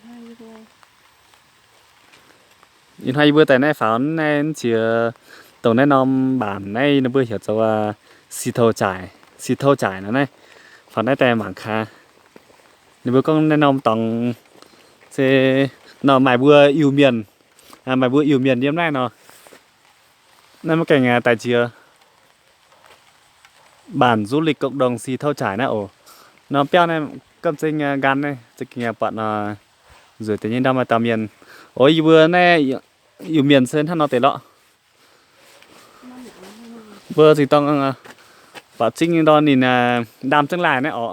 Ih hnoi yie mbuo daaih naaiv faaux naaiv ziex dongh naaiv norm mbaanc naaiv ninh mbuo heuc zoux si tou jaaic, si tou jaaic nor naaiv. Faaux naaiv daaih mangc gaax. Ninh mbuo gorngv naaiv norm dorngx se nor maaih mbuo Iu-Mienh, maaih mbuo Iu-Mienh yiem naaiv nor. Naaiv maiv gaengh daaih jiex bản du lịch cộng đồng si tou jaaic naaiv oc. Norm biauv naaiv gamh zengx nqan naaiv za'gengh buatc nor nzueic deix nyei ndau maaih dauh mienh. Oc, yie mbuo naaiv Iu-Mienh se hnangv nor deix lorqc. Mbuo zingh dorng baac zingh ndorm ninh ndaam zengv laaih naaiv oc.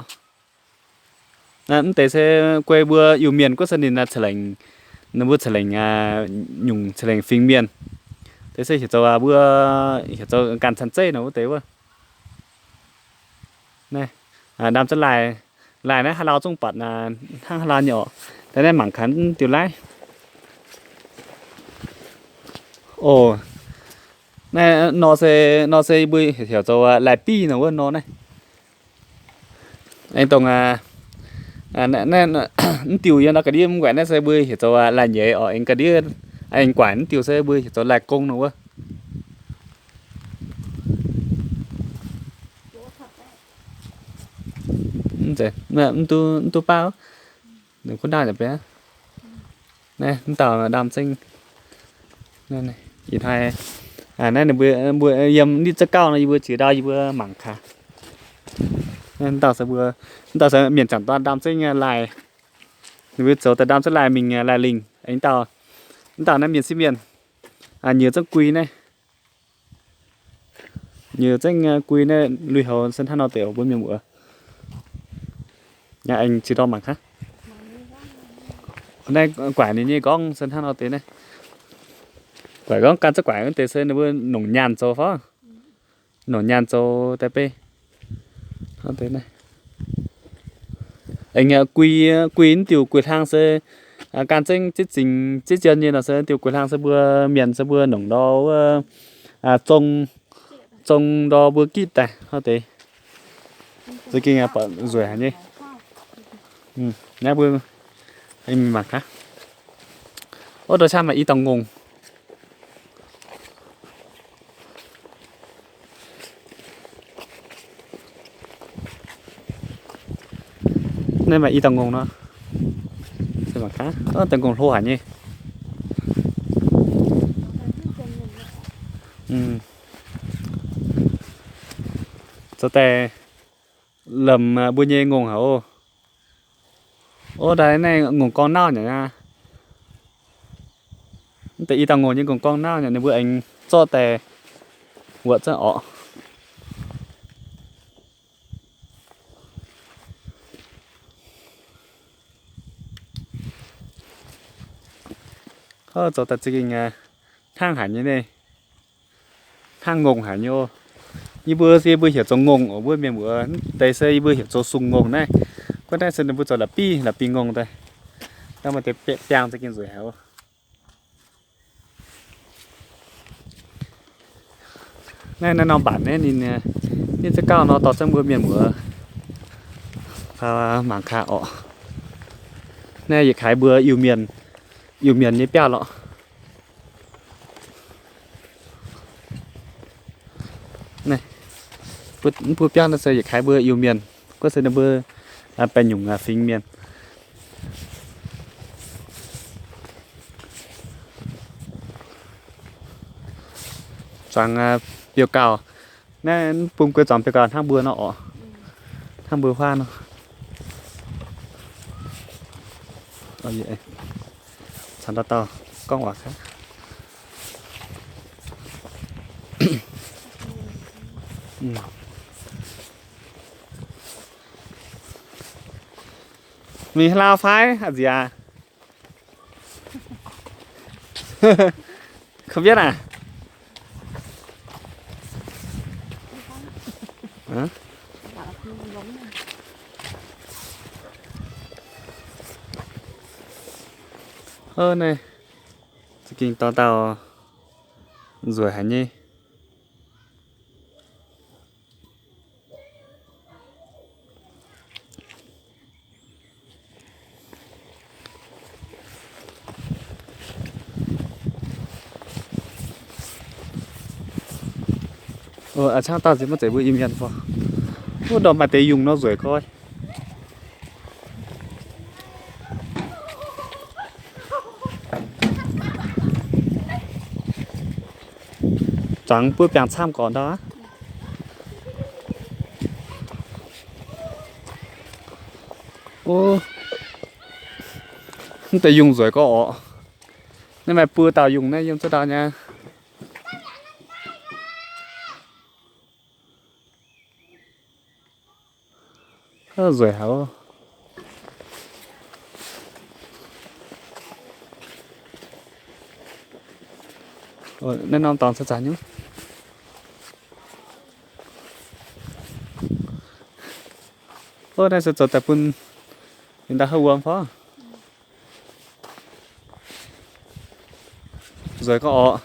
Mv deix se guei mbuo Iu-Mienh guoqv se ninh ca'lengc, ninh mbuo ca'lengc nyungc ca'lengc fingx mienh. Deix se heuc zoux mbuo heuc zoux ganh canh zeiv nor wuov deix wuov. Naaiv ndaam zengv laaih, laaih naaiv haaix lauh zungv buatc hnangv haaix lauh nyei oc. Daaih naaiv mangc gaax diuh laiv. Oc, naaiv nor se, nor se mbuo heuc zoux laaih biv nor wuov nor naaiv. Aengx dongh mv diuh yiem nor ga'ndiev mv guaaic naaiv se mbuo heuc zoux laaih nyeiz oc. Aengx ga'ndiev aengx guaaic mv diuh se mbuo heuc zoux laaih gong nor wuov. Mv duqv baav, kuv naaiv biaa. Naaiv mv dauh ndaam zengv. Ih hnoi naaiv ninh mbuo, mbuo yiem nitv za'gauh nor yie mbuo ziex ndau yie mbuo mangc gaax. Mv dauh se mbuo, mv dauh se mienh zaangc dorn ndaam zengv laaih. Ninh mbuo zoux daaih ndaam zengv laaih mingh laaih lingh. Aengx dauh, mv dauh naaiv mienh sieqv mienh, nyuoz zengv gui naaiv. Nyuoz zengv gui naaiv lui-houx se hnangv nor deix oc mbuo mienh muoz. Aengx ziex ndau mangc gaax. Naaiv guaaic ninh nyei nqorngv se hnangv nor deix naaiv. Guaaic nqorngv gan zengv guaaic wuov deix se ninh mbuo nongc nyaanh zoux fai? Nongc nyaanh zoux daaih beiv. Aengx gui, gui mv diuh guix hlang se gan zengv zieqv zingx zieqv zien nyei nor se diuh guix hlang se mbuo mienh se mbuo nongc ndau wuov, zong, zong ndau mbuo gitv daaih hnangv deix. Za'gengh buatc nzueic haic nyei. Naaiv mbuo mingh mangc gaax. Ov, ndau qaqv maaih i dauh ngongh. Naaiv maaih i dauh ngongh nor. Se mangc gaax, dauh ngongh hlo haic nyei. Zoux daaih lemh mbuo nyei ngongh haic oc. Ov, ndaaih naaiv ngongh gorngv nauv nyei aqv. Mv deix i dauh ngongh nyei ngongh gorngv nauv nyei, ninh mbuo aengx zorqv daaih wuotc zengv orqc. Ov, zoux daaih za'gengh hnangv haic nyei naaiv. Hnangv ngongh haic nyei oc. Yie mbuo se yie mbuo heuc zoux ngongh oc, mbuo mienh muoz. Deix se yie mbuo heuc zoux sung ngongh naaiv. Guov naaiv se ninh mbuo zoux la'bieiv, la'bieiv ngongh daaih. Naaiv maaih deix biangh za'gengh nzueic haic oc. Naaiv, naaiv norm mbatc naaiv ninh, ninh za'gauh nor dorh zengv mbuo mienh muoz mangc gaax orqc. Naaiv yietc kaaix mbuo Iu-Mienh, Iu-Mienh nyei biauv lorqc. Naaiv, mv bun biauv naaiv se yietc kaaix mbuo Iu-Mienh, guov se ninh mbuo baengh nyungc fingx mienh. Zuangx biouv-gauh. Naaiv bun guei zuangx biouv-gauh hnangv mbuo nor orqc. Hnangv mbuo huaav nor. Caux dauh dauh gorngv waac gaax. Mingh haaix lauh fai a'nziaauc? Không biết à? Hả? Ơ, naaiv za'gengh dauh dauh nzueic haic nyei. A'cangv dauh nziex maiv zeiz mbuo Iu-Mienh fai? Wuov ndorm maaih deix yungh nor nzueic gorx. Zuangx buov biangh camv gorx ndau aqv. Mv deix yungh nzueic gorx orqc. Naaiv maaih buo dauh yungh naaiv yiem zuov ndau nyei. Nzueic haic. Naaiv norm dorngx se zanc nyungc. Naaiv se zoux daaih bun ninh ndau haaix wuom fai? Nzueic gorx orqc.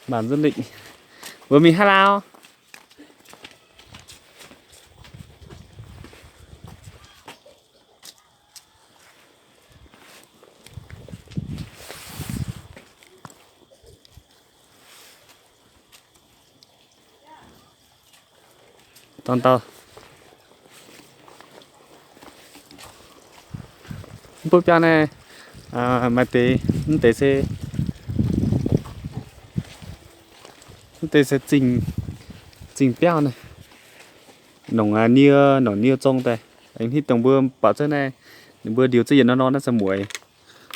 Maanc nzunc lingh. Mbuo mingh haaix lauh? Dorn dauh. Mv baac biauv naaiv maaih deix, mv deix se, mv deix se zingh, zingh biauv naaiv. Nongc nie, nongc nie zong daaih. Aengx hitv dongh mbuo buatc cuotv naaiv, ninh mbuo ndiux zengv yietc norm norm naaiv se mueiz.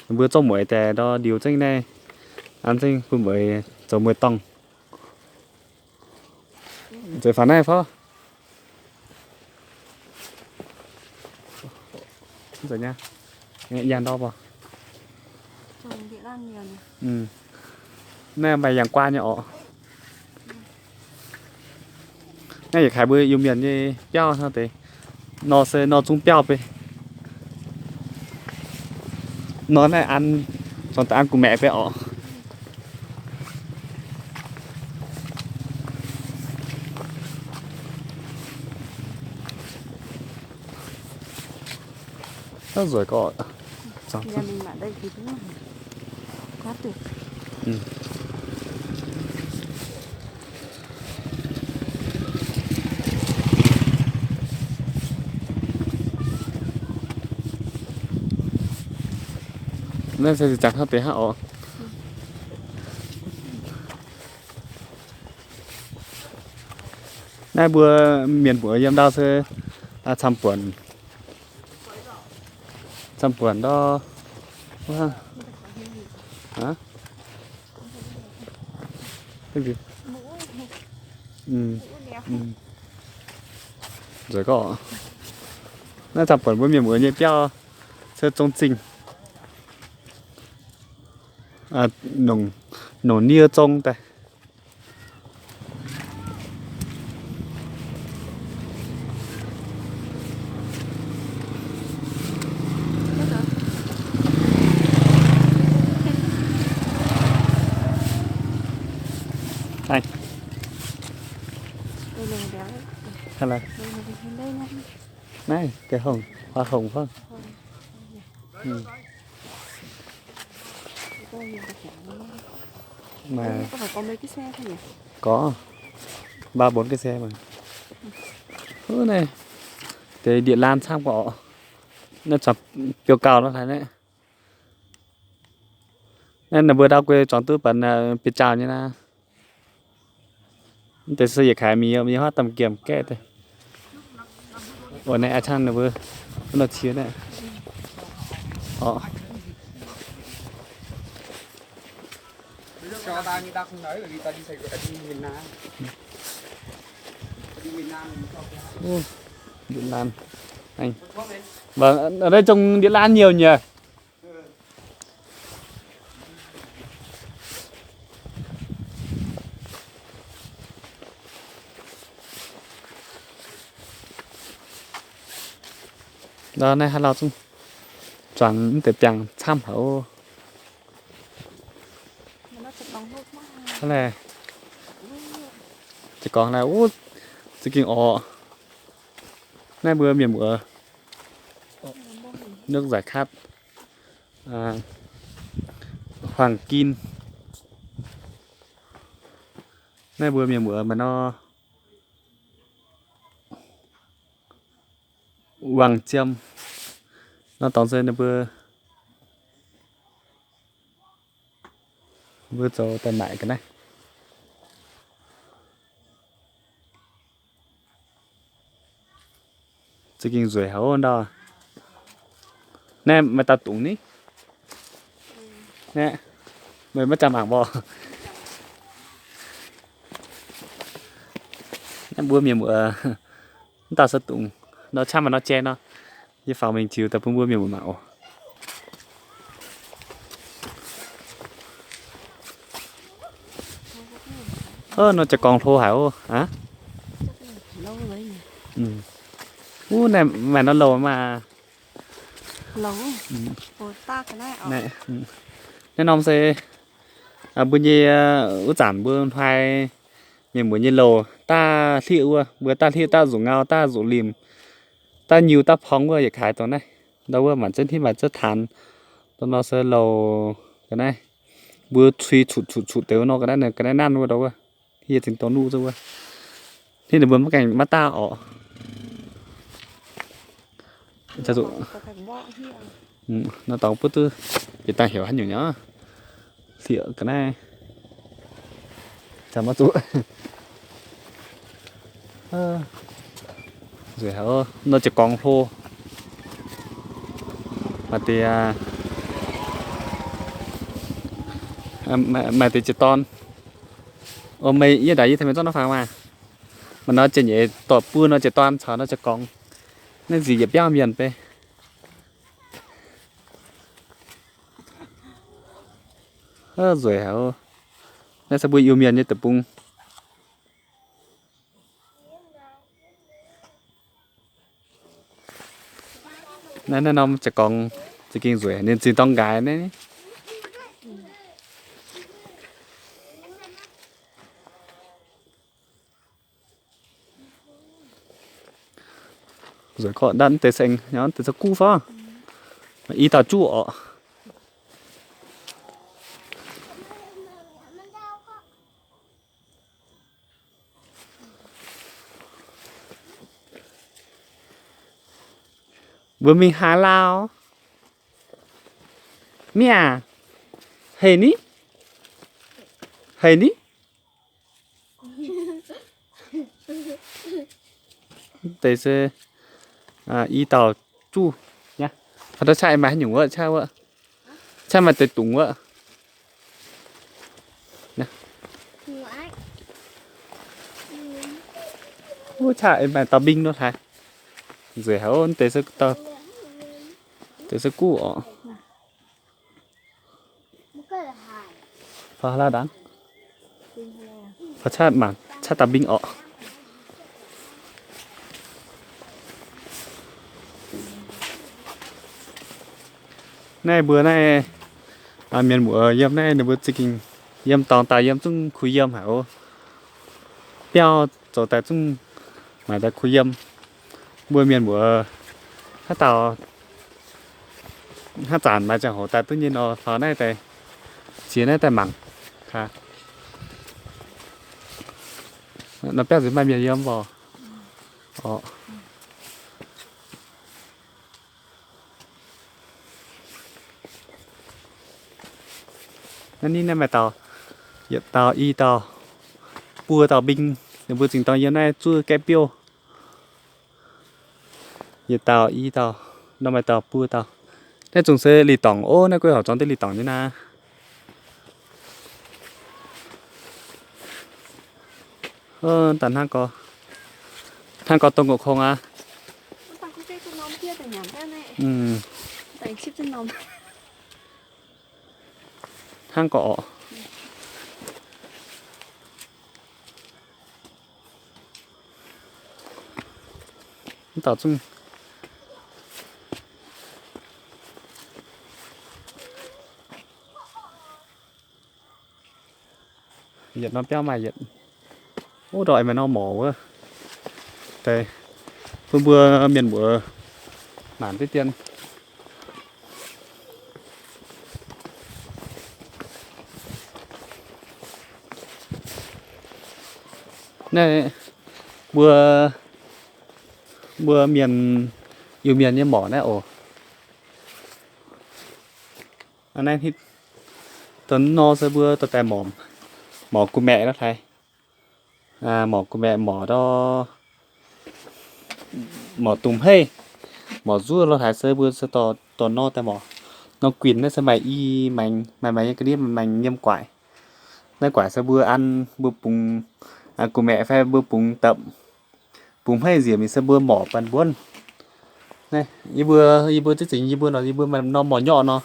Ninh mbuo zorqv mueiz daaih ndau ndiux zengv naaiv, an zengv bun mueiz zoux mueiz-dorngh. Zeiz faaux naaiv fai? Mv zeiz nyei. Yangh ndau baac. Naaiv maaih yangh guaan nyei orqc. Naaiv yietc kaaix mbuo Iu-Mienh nyei biauv hnangv deix. Nor se nor zungv biauv beiv. Nor naaiv an, zuangx daaih an gu'maeqc beiv orqc. Nzueic gorx. Naaiv se jangx hnangv deix hnangv orqc. Naaiv mbuo mienh muoz yiem ndau se camv buonc, camv buonc ndau. Nzueic gorx. Naaiv camv buonc mbuo mienh muoz nyei biauv se zong zingh. Nongc nie zong daaih. Naaiv, deix hongh, hoa hongh fai. Có ba bốn cái xe mà. Ov, naaiv deix điện lan camv gorx. Naaiv zuangx biouv gauh nor haaix naaiv. Naaiv ninh mbuo ndau guei zuangx duqv baac biauv-jaauh nyei naaiv. Mv deix se yietc kaaix mingh, mingh huaav domh giemh gaeqv deix. Oc, naaiv a'cangv ninh mbuo wuov nor qiex naaiv. Oc. Ov, điện lan. Anh. Vâng, ở đây trồng điện lan nhiều nhỉ? Ndau naaiv haaix lauh zungv zuangx mv deix biangh camv haic oc. Hnangv naaiv, za'gengh orqc. Naaiv mbuo mienh muoz, nước giải khát, hoàng kim. Naaiv mbuo mienh muoz maaih nor wangc jiem nor dorngx se ninh mbuo, mbuo zoux daaih maaic ga'naaiv. Za'gengh nzueic haic ndau. Naaiv maaih dauh dungz ni. Naaiv meih maiv jangx mangc mborqc. Naaiv mbuo mienh muoz, mv dauh se dungz nor, camv maaih nor jai nor. Yie faaux mingh ziux daaih bun mbuo mienh muoz mangc oc. Nor jaa-gorngx hlo haic oc. Aav, wuov naaiv maaih nor louh maah. Naaiv norm se mbuo nyei, wuov zanc mbuo hnoi mienh muoz nyei louh daav hlieqv wuov, mbuo daav hlieqv daav nzuqc ngau, daav nzuqc limh, daav nyiu daav porng wuov yietc kaaix dongh naaiv. Ndau wuov maanc ziex hnitv maanc ziex taanx, dongh nor se louh ga'naaiv. Mbuo cui cuqv cuqv cuqv deix nor ga'naaiv, ga'naaiv nanv wuov ndau wuov. Yie zingx dorh nuqv zuqc wuov. Hnangv ninh mbuo maiv gaengh maiv daav orqc. Nor dorngx butv duqv yietc dangh heuc haaix nyungc nyei. Hlieqv ga'naaiv. Nzueic haic, nor jaa-gorngx hlo. Maaih deix, maaih deix jiex dorn. O, meih yie ndaangc yie tengx meih zorqv nor faaux maah. Maaih nor jiex nyeic dorh buo nor jiex dorn caux nor jaa-gorngx. Naaiv nziex yietc biauv mienh bei. Nzueic haic. Naaiv se mbuo Iu-Mienh nyei deic-bung. Naaiv, naaiv norm jaa-gorngx za'gengh nzueic, ninh zinh dorng nqaaix naaiv. Nzueic gorqv, nda'maah deix saeng, deix se guv fai? I dauh juqv orqc. Mbuo mingh haaix lauh? Mienh aac, hei ni, hei ni. Deix se i dauh juqv nyei. Fai da'qaaiv maaih haaix nyungc wuov, qaqv wuov, qaqv maaih deix dungz wuov. Wuov qaqv maaih dauh mbing nor hlaaix. Nzueic haic, deix se guv orqc. Fai qaqv dauh mbing orqc. Naaiv mbuo naaiv mienh muoz yiem naaiv ninh mbuo za'gengh yiem dorngx daaih yiem zungv kuh yiem haic oc. Biauv zoux daaih zungv maaic daaih kuh yiem. Mbuo mienh muoz haaix dauh haaix zanc maaih ziangh hoc daaih duqv nyei nor faaux naaiv daaih, ziex naaiv daaih mangc. Nor biauv nziex maaih mienh yiem mborqc. Naaiv ninh naaiv maaih dauh, yietc dauh, i dauh, buo dauh mbing, ninh mbuo zingh dorng yiem naaiv zuov gaeqv biouv. Yietc dauh, i dauh, nor maaih dauh buo dauh. Naaiv zungv se lih dorngc ov, naaiv guei horc zorngx deix lih dorngc nyei naaiv. Daaih hnangv gorx, hnangv gorx dongh nqox kong aqv. Hnangv gorx orqc. Mv dauh zungv yietc norm biauv maaih yietc. Ov, ndortv maaih norm morc wuov. Deix bun mbuo mienh muoz maanc diqv dien. Naaiv mbuo, mbuo mienh, Iu-Mienh nyei morc naaiv oc. Naaiv, dongh nor se mbuo dorh daaih morc, morc gu'maeqc lorh haaix. Morc gu'maeqc, morc ndau, morc dungz hmeiv, morc nzuov lorh haaix se mbuo se dorh, dorh nor daaih morc. Norm guinh naaiv se maaih i maengx, maaih maengx nyei ga'ndiev, maaih maengx yiem guaaic. Naaiv guaaic se mbuo an, mbuo bungx, gu'maeqc fai mbuo bungx dapc, bungx hmeiv nzieqc mingh se mbuo morc banh mbuonv. Naaiv yie mbuo, yie mbuo ziex zingx yie mbuo nor, yie mbuo maaih norm morc nyorqv nor,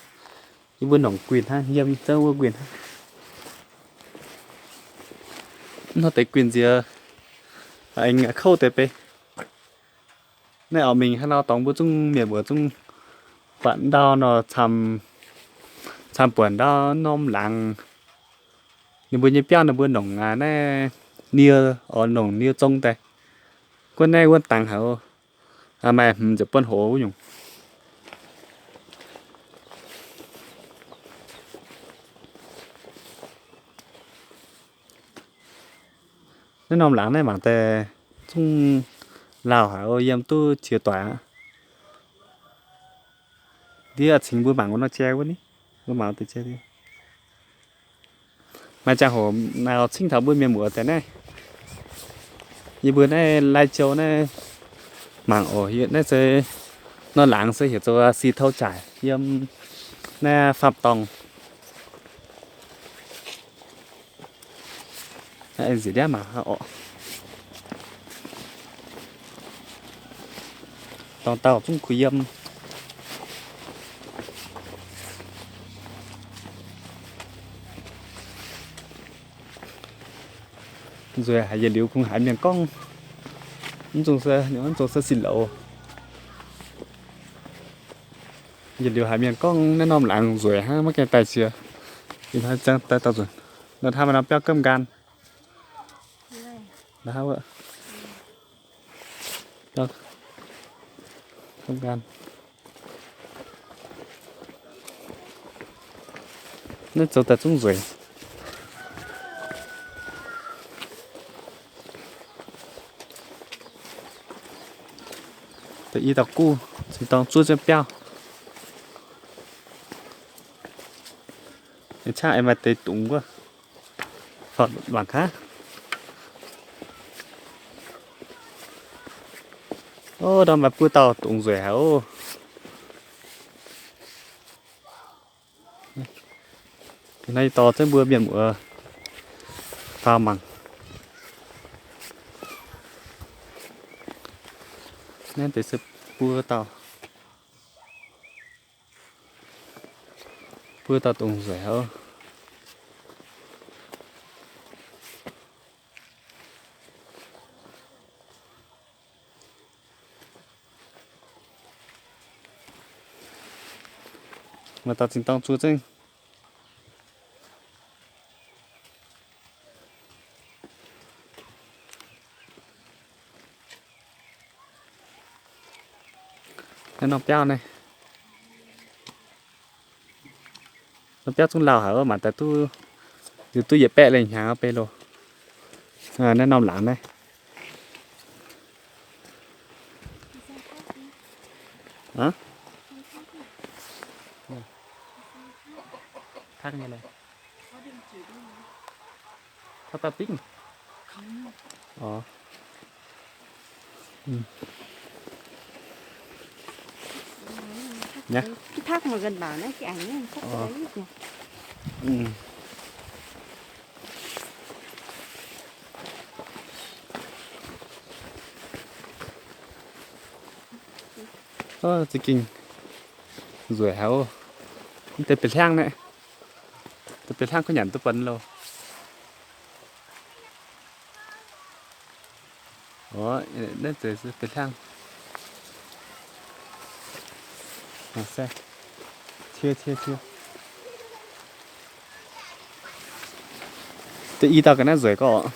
yie mbuo nongc guinh hnangv, yiem zouv wuov guinh hnangv. Nor deix guinh nziex aengx kouv deix bei. Naaiv oix mingh haaix nor dorngx mbuo zungv mienh muoz zungv buatc ndau nor camv, camv buonc ndau norm laangz. Ninh mbuo nyei biauv ninh mbuo nongc naaiv nie, oix nongc nie zong daaih. Guov naaiv wuov dangx haic, maaih hmz ziepc buonc hoz wuov nyungc. Naaiv norm laangz naaiv mangc daaih zungv lauh haic, yiem duqv qiex doic aqv. Ndiev cingx mbuo mangc wuov nor jai wuov ni, mbuo mangc deix jai. Maaih ziangh hoc naaic cingv taux mbuo mienh muoz deix naaiv. Yie mbuo naaiv Lai Châu naaiv mangc oc. Naaiv se norm laangz se heuc zoux Si Tou Jaaic yiem naaiv Faam Dorngh. Nziex ndiav mangc oc. Dorngx dauh zungv kuh yiem. Nzueic haic, yietc liuz kungx haiz mienh gorngv, mv zungh se, mv zungh se sin louz. Yietc liuz haiz mienh gorngv naaiv norm laangz nzueic hnangv, maiv gaengh daaih qiex. Ih hnoi ziangh daaih dauh nzunc, nor hnangv maaih norm biauv gomv nqaanh. Gomv nqaanh. Naaiv zoux daaih zungv nzueic. Da'yi dauh guv cingx dorng zuov jienv biauv. Ih qaqv aengx maaih deix dungz wuov. Mangc gaax. Ov, ndorm maaih buo dauh dungz nzueic haic oc. Naaiv dorh zengv mbuo mienh muoz faaux mangc. Naaiv deix se buo dauh, buo dauh dungz nzueic haic oc. Maaih dauh cingx dorng zuov zengv. Naaiv norm biauv naaiv, norm biauv zungv lauh haic oc, mangc daaih duqv, liuz duqv yietc baeqv lengh hnyangx oc, bei loh. Naaiv norm laangz naaiv. Za'gengh nzueic haic oc. Deix bieqc hliangv naaiv, deix bieqc hliangv kuv nyanc duqv buonc loh. Naaiv deix bieqc hliangv. Deix i dauh ga'naaiv nzueic gorqv.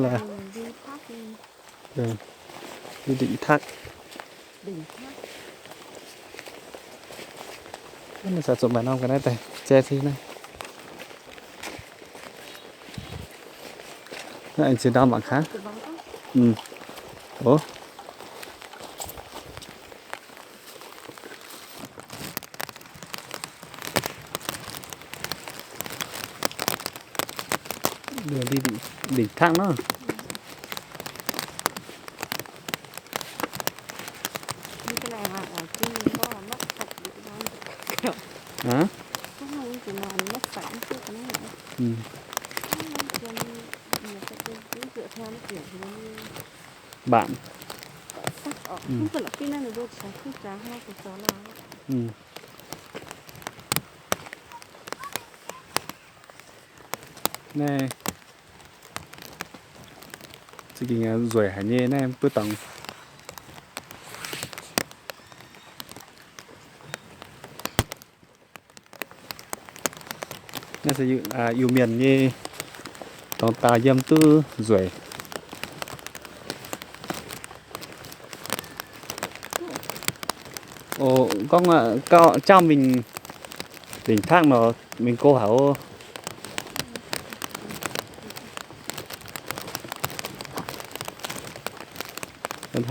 Laaix, ndingc takv. Naaiv se zuqc maaih norm ga'naaiv daaih jai se naaiv. Naaiv aengx ziex ndau mangc gaax. Ov. Ndingc takv nor. Mbatc. Naaiv za'gengh nzueic haic nyei naaiv buov dorngx. Naaiv se Iu-Mienh nyei dorngx daaih yiem duqv nzueic. O, gorngv gauh jauv mingh lingc takv nor, mingh go haic oc.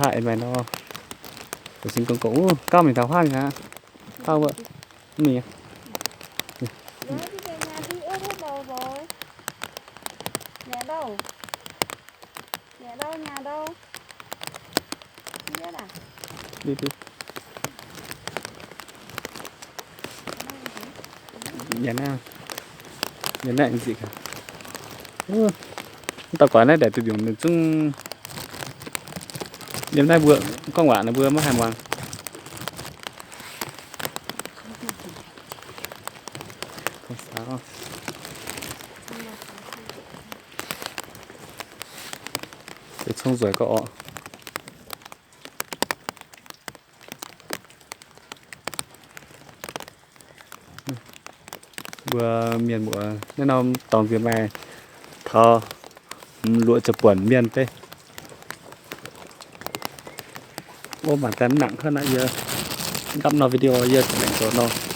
Haih maaih nor, sin gong-gong, gauh mingh taux huaang aqv. Tauv wuov, mingh. Nyanc naaiv, nyanc naaiv nzieqc gaax. Mv dauh guaix naaiv ndaangc duih mbiungc ninh zungv yiem naaiv mbuo gorngv waac ninh mbuo maiv haih muangx. Deix cong nzueic gauh orqc. Mbuo mienh muoz naaiv norm dorngx nziex maaih taux hmz luoqc ziepc buonc mienh deix. Ov, mangc daaih mv nangc hnangv naaiv yie nqapv norm video yie laengz zoux nor.